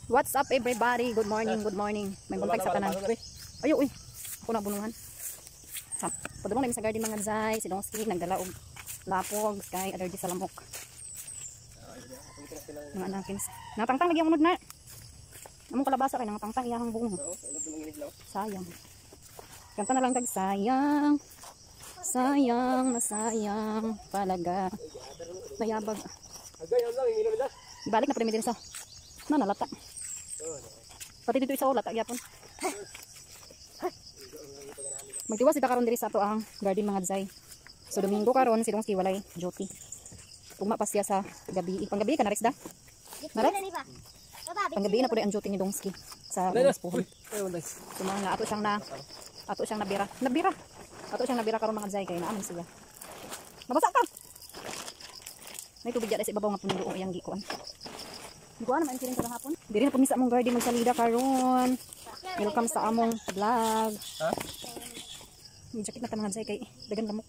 What's up, everybody? Good morning, good morning. May buntag sa tanan. Ayo, uy. Ako na bunuhan. Sa padulong na sa garden, mga zay, si Dongski nagdala og lapog kay allergy sa lamok. Mga anakins. Natangtang lagi ang unod na. Among kalabasa kay nangatangtang iyang bunga. Sayang. Kanta na lang tag sayang. Sayang na sayang palaga. Nayabag. Balik na pa din sa. Na nalata. Pati dito isa lata gyapon. Magtiwas dita karon diri sa ato ang garden, mga zay. So Domingo karon si Dongski walay duty. Tugma pa siya sa gabi. Panggabi ka na, Rex, da? Na, Rex? Panggabi na po ang duty ni Dongski sa Lunes po. So mga ato siyang nabira. Nabira. Ato siyang nabira karon, mga zay, kay naaman siya. Mabasa ka. May tubig dyan sa ibabaw nga puno iyang gikuan. Gikuan naman siling sa hapon. Diri na pumisa among garden magsalida karon. Welcome sa among vlog. Ha? May jacket na ta, mga zay, kay dagan lamok.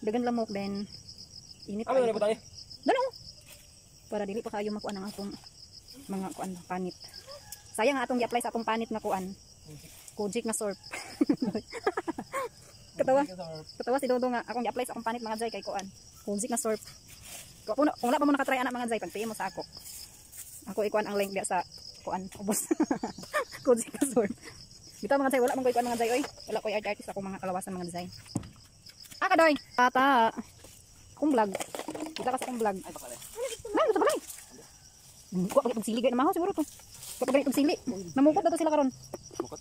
Dagan lamok then init. Ano na tayo? Dano. Para dili pa kayo makuan ang atong mga kuan panit. Sayang nga atong gi-apply sa atong panit nga kuan. Kojic nga sorp. Katawa. Katawa si Dodo nga akong gi-apply sa akong panit, mga zay, kay kuan. Kojic nga sorp. Kung wala pa mo nakatry ana, mga zay, pag mo sa ako. Ako ikuan ang link diya sa kuan ubos. Kojic nga sorp. Bitaw, mga zay, wala man ko ikuan, mga zay, oy. Wala ko art artist ako mga kalawasan, mga zay. Ah, kadoy. Tata. Akong vlog. Kita ka sa akong vlog. Ay, bakala. Nah, sa balay. Kuha pag itong sili gay na maho siguro to. Kuha pag itong sili. Namukot na to sila karon. Mukot.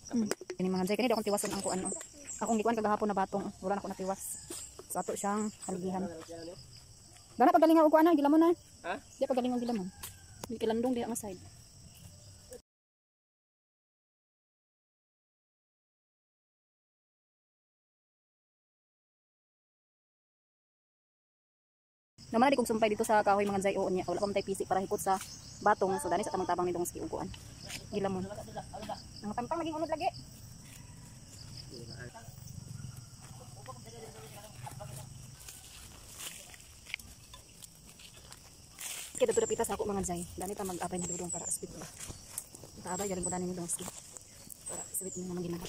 Kini, mga zay, kani daw akong tiwason ang kuan. Oh. Akong gikuan kagahapon na batong. Wala na ako natiwas. So ato siyang haligihan. Dana pagaling og kuan na, gilamon na. Ha? Di pagaling og gilamon. Di kilandong diha nga side. Naman di kong sumpay dito sa kahoy, mga zay, oo niya. Wala pa man tay pisi para hikot sa batong. So dani sa tamang tabang ni Dongski og kuan. Gilamon. Ang tampang laging unod lagi. Kaya dito dapita sa ako, mga zay. Dani ta mag-abay ni Dudong para sweet ba. Taabay galing ko dani ni Dongski. Para sweet mo naman ginawa.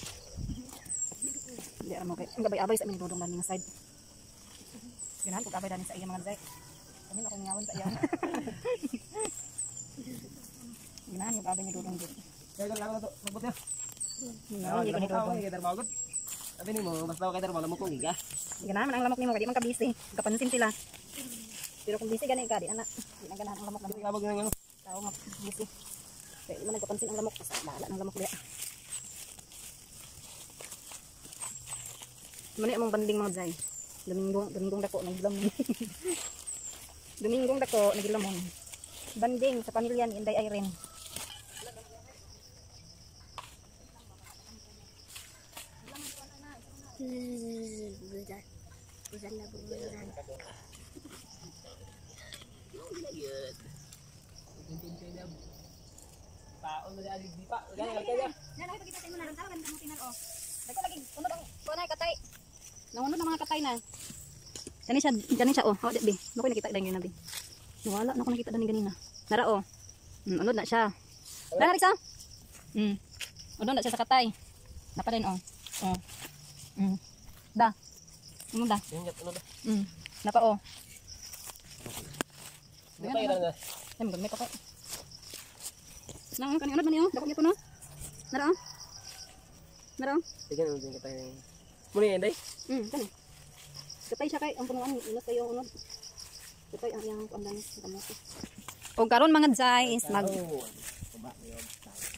Hindi mo kay ang gabay-abay sa amin ni Dudong dani nga side. Ganahan kog abay dani sa iya, mga zay. Kami ako ngawan sa iya. Ganahan yung abay ni Dudong dito. Kaya lang to, magbot ya. Ganahan ko ni Dudong. Kay darmagot. Sabi nimo, basta kay darmagot mo kung giga. Ganahan man ang lamok nimo kay di man ka busy. Kapansin sila. Pero kung busy gani ka, di na na. Di na ganahan ang lamok Hindi kabag nang ano. Tao nga busy. Kaya di man nagkapansin ang lamok. Basta bahala ng lamok diya. Muna among banding, mga zay. Domingo, Dominggong dako nagilamon. Dominggong dako nagilamon. Banding sa pamilya ni Inday Irene. Buzan. Buzan na buzan. Taon na di di pa. Gani kaya. Yan, ay pagkita mo na ron tawagan mo tinan oh. Dako lagi unod ang kuan ay katay. Nangunod ang mga katay na. Kani siya oh. Oh, di bi. Nako nakita dan yun na bi. Wala na ko nakita dan ganina. Nara oh. Unod na siya. Dara Riksa. Unod na siya sa katay. Napa din oh. Oh. Da. Unod da. Ingat ano ba? Napa oh. Ano pa na? Ay, maggamit ako. Nang kani unod man niyo. Dako gyapon oh. Nara oh. Nara oh. Sige, ano din kita yung. Muna yan, day. Kani. Katay siya kay ang punuan inot kayo unod. Katay ang iyang kuan lang kamote. Og karon, mga zay, is mag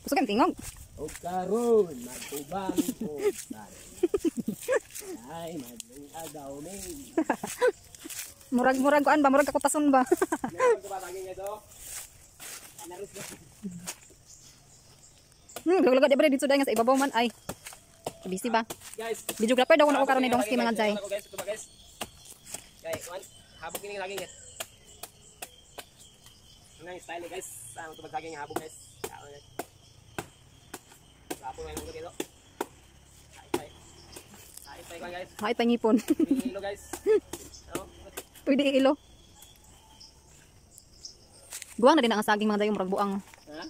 Gusto kang tingog. O karon magtubang ko. Ay, madling agaw ni. Murag-murag kuan ba, murag kakutason ba? Meron ko ba bagay nga do? Anaros na. Lugluga di ba dito dai nga sa ibabaw man ay. Busy ba? Guys, Videographer daw ko karon ni Dongski, mga zay. Ako, guys, ito ba, guys? Guys, one, habog kini lagi, guys. Ano ang style eh, guys? Ang tubag saging habog, guys. Kaon, guys. Sapo ngayon ko dito. Ay, ay. Ay, ay, guys. Hay pangipon. Ilo, guys. Ano? Pwede ilo. Guwang na din ang saging mga dayo, murag buang. Ha?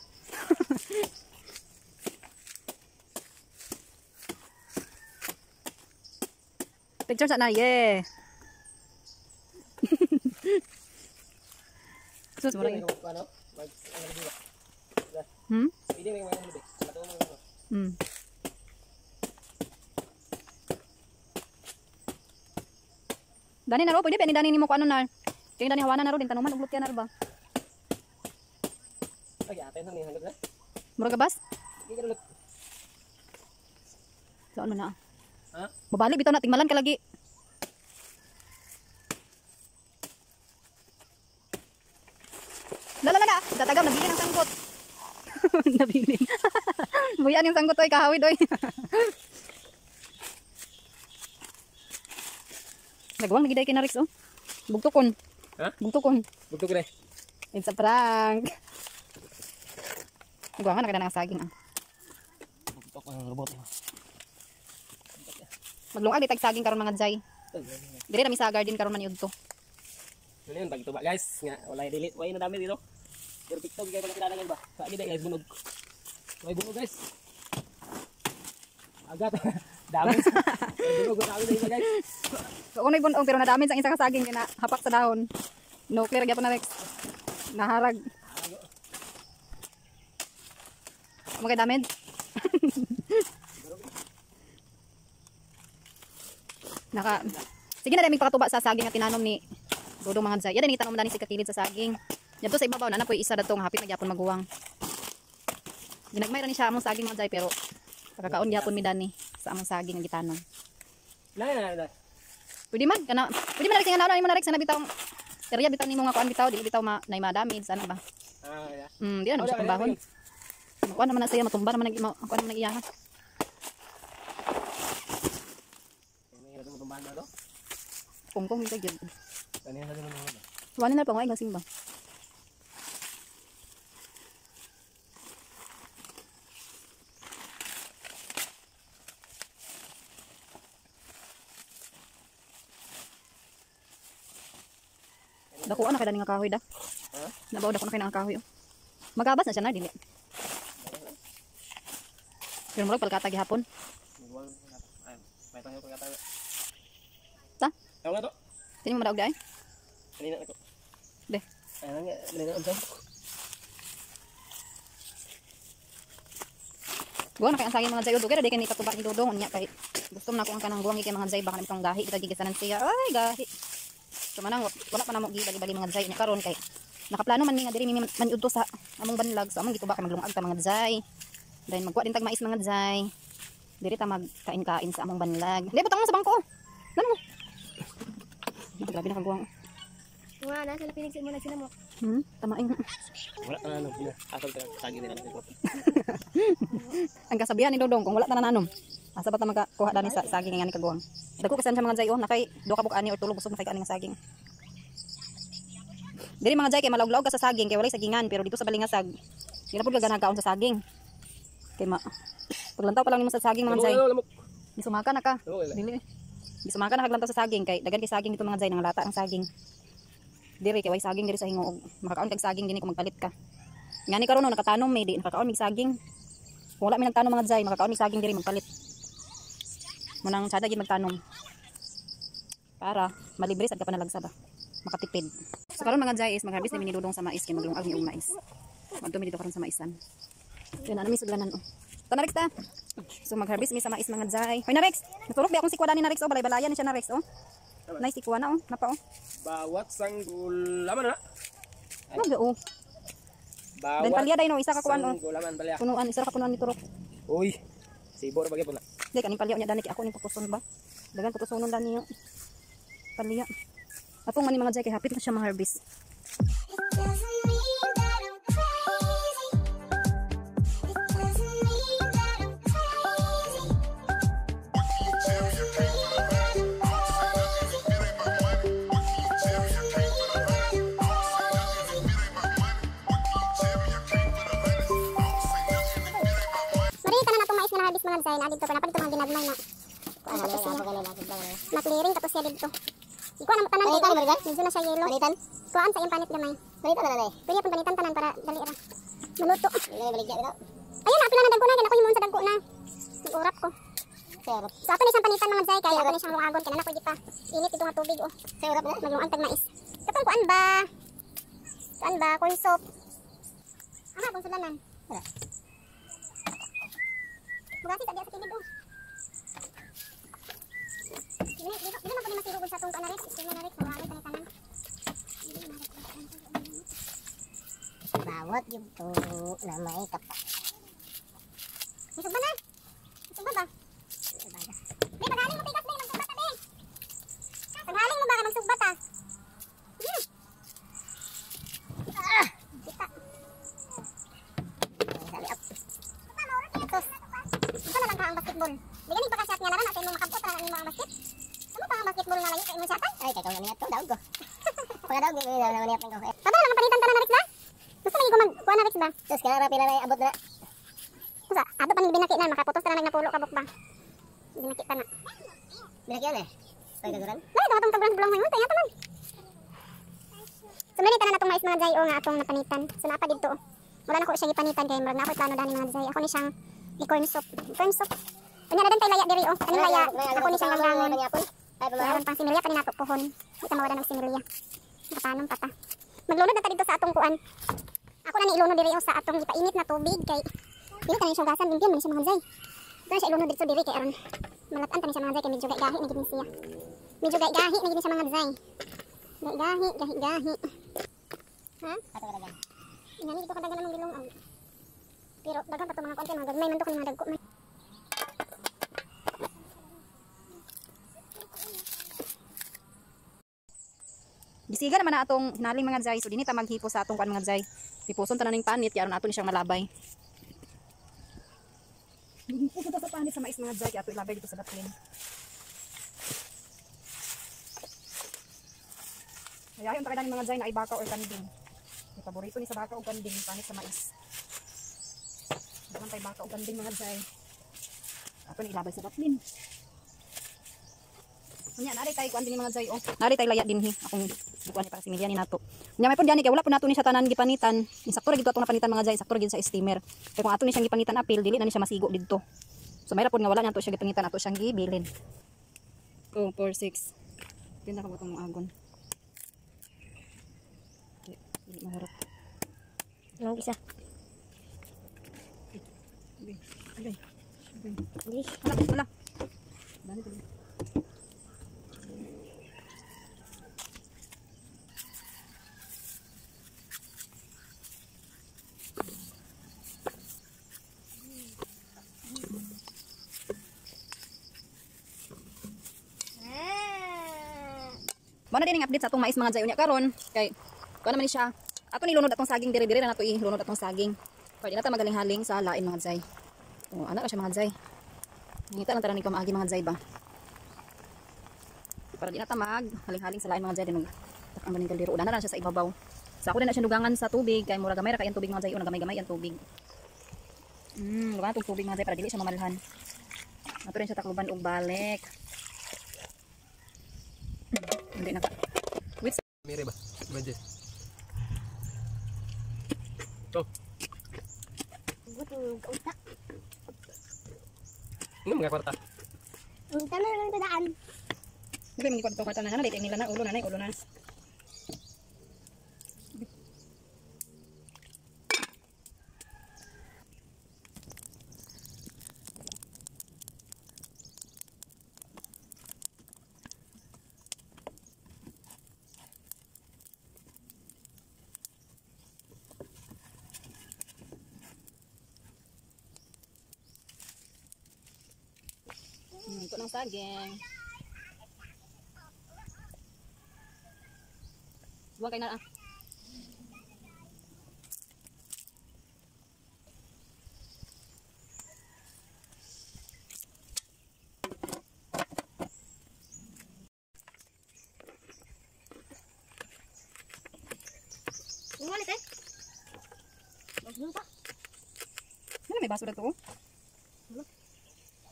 Picture sa na, yeah. Sus, murag. Ano? Mag ano ba? Hmm? Pwede may mga lubi. Bato mo ano. Dani na ro, pwede pa ni dani nimo ko ano na. Kay dani hawana na ro din tanuman og lutya na ro ba. Ay, ate na ni hanggang na. Murag ka bas? Hindi ka dulot. Saan man na? Ha? Mabalik bitaw na tingmalan ka lagi. La la la la, tatagam nabilin ang sangkot. Nabilin. Buyan yung sangkot oy kahawid oy. Nagwang nagiday kay na Rex oh. Bugtokon. Ha? Bugtokon. Bugtog na. It's a prank. Nagwang na kada ng saging ah. Bugtog ang robot. Maglungag di tag saging karon mga jay. Dire na mi sa garden karon man yudto. Ano yun, pagtuba guys. Nga, wala yung delete. Wala na dami dito. Pero TikTok kayo pag kilala ba? Sa akin guys, bunog. May bunog guys. Agat. Dami. May bunog, dami na iba guys. So unay bunog pero nadamage ang isa ka saging kay na hapak sa dahon. No clear gyapon na Rex. Naharag. Mo kay damage. Naka Sige na daming pakatuba sa saging nga tinanom ni Dodong mga jay. Yan ni tanom dani si kakilid sa saging. Yadto sa ibabaw na na po'y isa datong hapit na gyapon maguwang. Ginagmay ra ni siya among saging mga jay pero pagkakaon gyapon mi dani sa among saging nga gitanom. Na, na, na. Pwede man kana pwede man Rex nga nauna nimo na Rex na bitaw area bitaw nimo nga kuan bitaw dili bitaw ma nay ma-damage ana ba. Ah, yeah. Di na siya pambahon. Kuan naman na siya matumba naman nag kuan naman nag iyaha. May hirap mo tumbahan na to. Kungkong ito gyud. Ano yun, ano yun, ano yun? Wala na pa ngay gasing ba. Dako na kay dani nga kahoy da. Ha? Nabaw dako na kay nga kahoy. Oh. Magabas na siya na dili. Pero murag palkata gihapon. Igual, ay, may tayo pagkatayo. Ta? Tama na to. Sino mo madaog di ay? Kanina ako. De. Ay, nga, kanina ang saan. Guwang na kay ang saging mga jay okay ra di kay ni katuba ni Dodong unya kay gusto na ako ang kanang guwang kay mga jay baka nitong gahi kita gigisanan siya. Ay gahi. So manang wala pa namo gibali-bali mga jay unya karon kay nakaplano man mi nga diri mi man udto sa among banlag so among gituba kay maglungag ta mga jay. Dahil magkuha din tag mais mga jay. Diri ta magkain-kain sa among banlag. Di butang mo sa bangko. Dalo mo. Ay, grabe na kaguwang. Nga, nasa lapinig mo na sila mo. Tamaing. Wala ka na ano, asal ka saging nila. Ang kasabihan ni Dodong kung wala ta nananom. Asa ba ta makakuha dani sa saging nga ni kaguwang. Dagko kasi siya mga jay oh, nakay duha ka buk ani or tulo busog na kay ani nga saging. Diri mga jay kay malawg-lawg ka sa saging kay walay sagingan pero dito sa Balingasag di na pud ka ganahan kaon sa saging. Kay ma paglantaw pa lang nimo sa saging mga jay. Lamok. Gisumaka na ka. Lamok, lamok. Dili. Gisumaka na kaglantaw sa saging kay daghan kay saging dito mga jay nangalata ang saging. Diri kay way saging diri sa Hingoog. Makakaon kag saging dinhi kung magpalit ka. Ngani karon no nakatanom may di nakakaon mig saging. Kung wala mi nagtanom mga jay, makakaon mig saging diri magpalit. Munang tsada gid magtanom. Para malibre sad ka panalagsa ba. Makatipid. So karon mga jay is magharvest ni minidudong sa mais kay maglungag ni og mais. Madto mi dito karon sa maisan. Yan ano mi sudlanan oh. Ta na Rex ta. So magharvest mi sa mais mga jay. Hoy na Rex, naturok bi akong sikwa ni na Rex oh, balay-balayan ni siya na Rex oh. Nice sikwa na oh, napa oh. Bawat sanggol laman na. Ano ga oh. Bawat Dan palya day no, isa ka kuan oh. sanggol laman palya. Punuan, isa ka punuan ni turok. Uy. Sibor bagay po na. Di kaning palya unya dani kay ako ning putuson ba. Dagan putusonon dani yo. Palya. Atong man ni mga jay kay hapit na siya ma-harvest. It doesn't mean that I'm crazy. It doesn't mean that I'm crazy. It doesn't mean that I'm crazy. It doesn't mean that I'm crazy. Marita na natong mais nga na-harvest mga jay na dito pa na dito mga ginagmay na. Kuan tapos siya. Ma-clearing tapos siya dito. Ikuan ang tanan dito. Medyo na siya yellow. Kuan sa iyang panit gamay. Panitan na nanay. Pwede pang panitan tanan para dali ra. Maluto. Ayun na, ato na dagko na. Ako yung sa dagko na. Nag-urap ko. So ato ni siyang panitan mga jay. Kaya ato ni siyang lungagon. Kaya na ko pa. Init ito nga tubig oh. Maglungan tag mais. Katong kuan ba? Kuan ba? Corn soup. Ama, kung sulanan. Bugasi sa diya sa kilid oh. Dili man po ni masirugod sa atong kuan na rin. Steamer na rin. Maluangan tanitanan. Bawat yugto na may kapa. Isugba na. Isugba ba? Be, paghaling mo pikas, be. Magsugba ta, be. Paghaling mo ba ka magsugba ta? Ah! Kita. Tos. Ito na lang ka ang basketball. Di ganing pagka-shot nga naran, ate mo makabot na ang imong basket. Ano pa ang basketball nga layo kay imong shotan? Ay, kay kung niya to daog ko. Pagkadaog ni na niya ko. Padala lang ang panitan tanan na Rex ba? Gusto lagi ko mag kuan na Rex ba? Tos kana ra pila na abot na. Usa, ato pa ning binaki na makaputos na nagnapulo ka buk ba. Binaki pa na. Binaki yan eh. Ay kaguran. Lahi daw atong kaguran bulong hoy, unta man. So many tanan atong mais mga jay o nga atong napanitan. So naa pa didto. Wala na ko siyang ipanitan kay murag na ako'y plano dani mga jay. Ako ni siyang i-corn soup. Corn soup. Unya na dan tay laya diri oh. Kaning laya ako ni siyang langgangon. Meron pang similya pa ni nato puhon. Di ta mawala ng similya. Nakatanong pa ta. Maglunod na ta dito sa atong kuan. Ako na ni ilunod diri oh sa atong gipainit na tubig kay dili ta ni siya hugasan, limpyo man siya mga jay. Ito na siya ilunod dito diri kay aron malatan ta ni siya mga jay kay medyo gahi na gid ni siya. Medyo gahi na gid ni siya mga jay. Gahi gahi gahi. Ha? Ato ka dagan. Ingani dito kadagan among gilong. Pero daghan pa to mga kuan kay mga gagmay man to kani mga dagko man. Gisiga naman na atong hinaling mga jay. So dinhi ta maghipo sa atong kuan mga jay. Hipuson ta na ning panit kay aron ato ni siyang malabay. Hipuson ta sa panit sa mais mga jay kay ato ilabay dito sa batlin. Ayayon ta kay mga jay na ay baka or kanding. May paborito ni sa baka o kanding panit sa mais. Daman tay baka o kanding mga jay. Ato ni ilabay sa batlin. Unya nari tay kuan dinhi mga jay oh. Nari tay laya dinhi akong kuan ni para similya ni nato. Unya may pud gani kay wala pud nato ni siya tanan gipanitan. Insakto ra gid atong napanitan mga jay, sakto ra gid sa steamer. Kay kung ato ni siyang gipanitan apil dili na ni siya masigo didto. So may ra pud nga wala nato siya gipanitan, ato siyang gibilin. 2 4 6. Pinda ka butong agon. Dili mahurot. Ang isa. Okay. Okay. Dili. Wala, wala. Dani tuloy. Mao na din ang update sa atong mais mga jay unya karon kay kuan naman ni siya. Ato ni lunod atong saging diri-diri na nato ilunod atong saging. Pwede na ta magaling-haling sa lain mga jay. Oh, ana ra siya mga jay. Ngita lang tanan ni kamaagi mga jay ba. Para di na ta mag haling-haling sa lain mga jay dinog. Ang ganing kaldero una na lang siya sa ibabaw. Sa ako din na siya dugangan sa tubig kay mura gamay ra kay ang tubig mga jay, una gamay-gamay ang tubig. Dugangan tong tubig mga jay para dili siya mamalhan. Ato rin siya takluban og balik. Hindi na ka. Wait. Mere ba? Budget. To. Buto kaunta. Ano mga kwarta? Unta na lang tadaan. Dili man gikon kwarta na na dili nila na ulo na na ulo na. Ito ng saging. Buwan kayo na ah. Ulit eh. Ano may baso na to?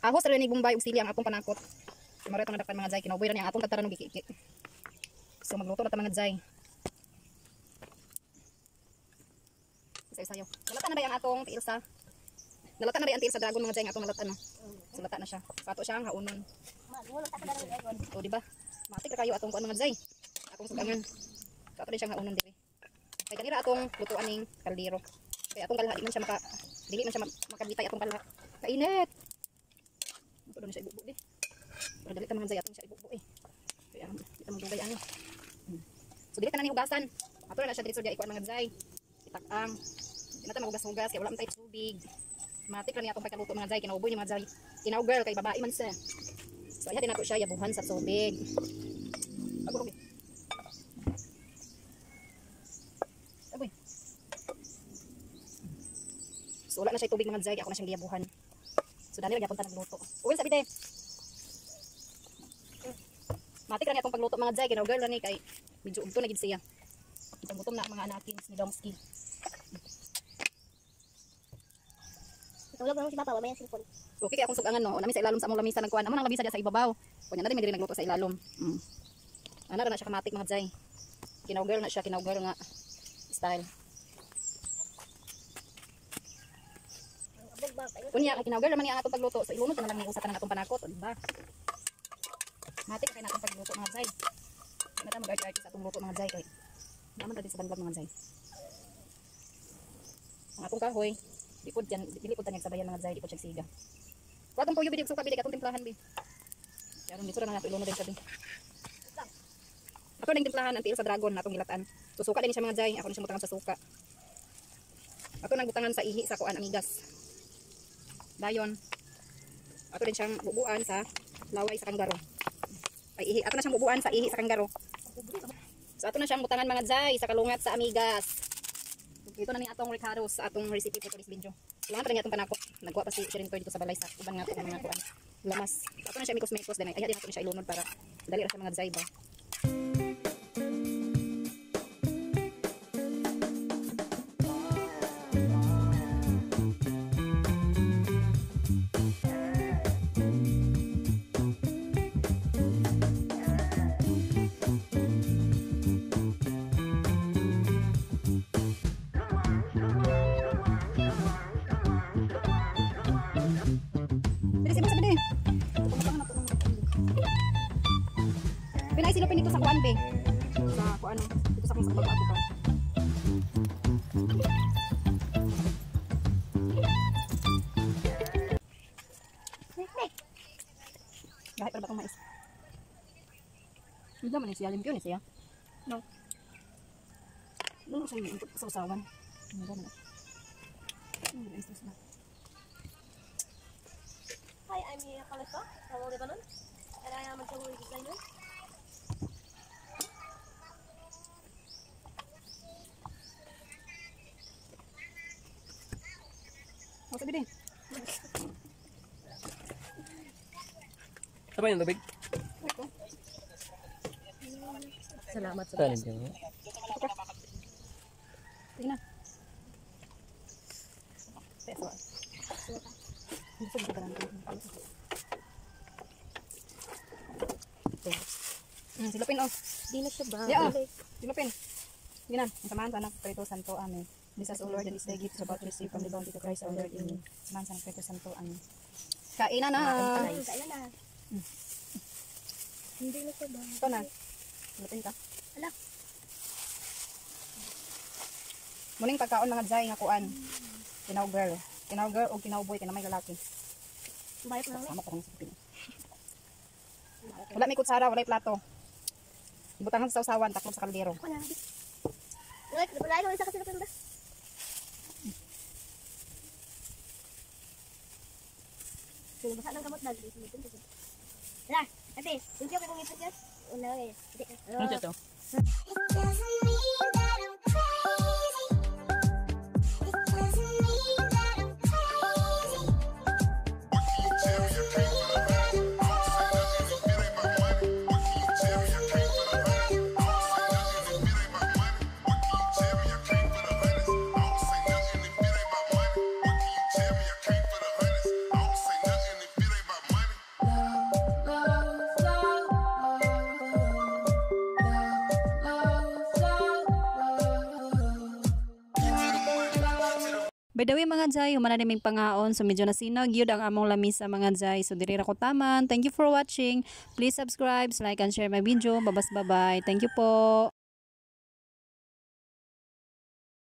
Ahos ra ni Bombay ug sili ang atong panakot. Maro itong nadakpan mga jay, kinauboy ra niya ang atong tagtaran og gikiki. So magluto na ta mga jay. Nalata na ba yung atong tiil sa? Nalata na ba yung tiil sa dragon mga jay nga atong nalata no? So lata na siya. So ato siyang haunon. O di ba? Matik ra kayo atong kuan mga jay. Atong sugangan. So ato din siyang haunon diri. Kay kanira atong lutuan ning kaldero. Kay atong kalha di man siya maka dili man siya makabitay atong kalha. Kainit. Ato na siya ibubo di. Pero dali ta mga jay atong siya ibubo eh. Kaya di ta magdugay ani. So dili ta na ni hugasan. Ato na siya diretso diya ikuan mga jay. Itak-ang. Di na ta maghugas-hugas kay wala man tay tubig. Matik ra ni atong pagkaluto mga jay, kinauboy ni mga jay. Kinaw girl kay babae man siya. So ayan din nato siya yabuhan sa tubig. Agoy. Agoy. So wala na siya tubig mga jay, ako na siyang giyabuhan. So dali ra gyapon ta nagluto. Uwin sa bide. Matik ra ni atong pagluto mga jay, kinaw girl ra ni kay medyo ugto na gid siya. Itong gutom na ang mga anakins ni Dongski. Tulog na si Papa, wala yung cellphone. Okay kay akong sugangan no. Nami sa ilalom sa among lamisa nagkuan. Amo nang lamisa diya sa ibabaw. Kunya na rin may diri nagluto sa ilalom. Ana ra na siya kamatik mga jay. Kinaw girl na siya, kinaw girl nga style. Unya kay kinaw girl man niya ang atong pagluto. So ilunod na lang ni usa ka nang atong panakot, o, di ba? Matik kay na atong pagluto mga jay. Di na ta mag-arte sa atong luto mga jay kay naman ta din sa banlab mga jay. Ang atong kahoy, di pod yan, dili pod tanyag sabayan mga jay, di pod siya siga. Wa tong puyo bidig suka bidig atong timplahan bi. Karon dito ra na nato ilunod din sabi. Ato ning timplahan ang tiil sa dragon natong gilatan. So suka din siya mga jay, ako ni siya butangan sa suka. Ato nang butangan sa ihi sa kuan amigas. Dayon. Ato din siyang bubuan sa laway sa kanggaro. Ay ihi, ato na siyang bubuan sa ihi sa kanggaro. So ato na siyang butangan mga jay sa kalungat sa amigas. Ito na ni atong Ricardo sa atong recipe for this video. Kailangan pa rin atong panakot. Nagwa pa si Shirin Toy dito sa balay sa uban nga atong mga kuan. Lamas. Ato na siya mikos-mikos din. Ay din ato na siya ilunod para dali ra siya mga jay ba. Pinay silupin dito sa kuan be. Sa kuan dito sa kung sa bago ka. Gahit pa ba itong mais? Hindi man siya, limpyo ni siya. No. Ano siya yung sa usawan? Ano ba na? Hi, I'm Mia Khalifa from Lebanon, and I am a jewelry designer. Oh, sabi din. Sabay yung tubig. Salamat sa Saan yung Sige na. Peso. Gusto ko lang. Silupin oh. Di na siya ba? Yeah, oh. Silupin. Sige na. Ang samahan sa anak, Espiritu Santo. Amen. This is, O Lord, and is thy gift about to receive from the bounty to Christ our Lord. Amen. Samahan sa anak, Espiritu Santo. Amen. Kainan na. Kailan na. Hindi na siya ba? Ito na. Silupin ka. Ala. Muning pagkaon mga jay nga kuan. Kinaw girl. Kinaw girl o kinaw boy kina may lalaki. Bayot na lang. Sama ko kung sa Pilipinas. Wala may kutsara, wala may plato. Ibutangan sa sausawan, taklob sa kaldero. Ako na. Wala, wala ko isa kasi na ba? Sino basa ng kamot dag? Wala, ate, yung siya kung ipit yan. Una, eh. Ano siya to? It doesn't mean that I'm crazy. It doesn't mean that I'm crazy. It doesn't mean that I'm crazy. It doesn't mean that I'm crazy. Love, love, love, love, love, love. By the way, mga jay, human na naming pangaon, so medyo nasinag yun ang among lamisa, mga jay. So diri ra ko taman. Thank you for watching. Please subscribe, like and share my video. Babas, bye-bye. Thank you po.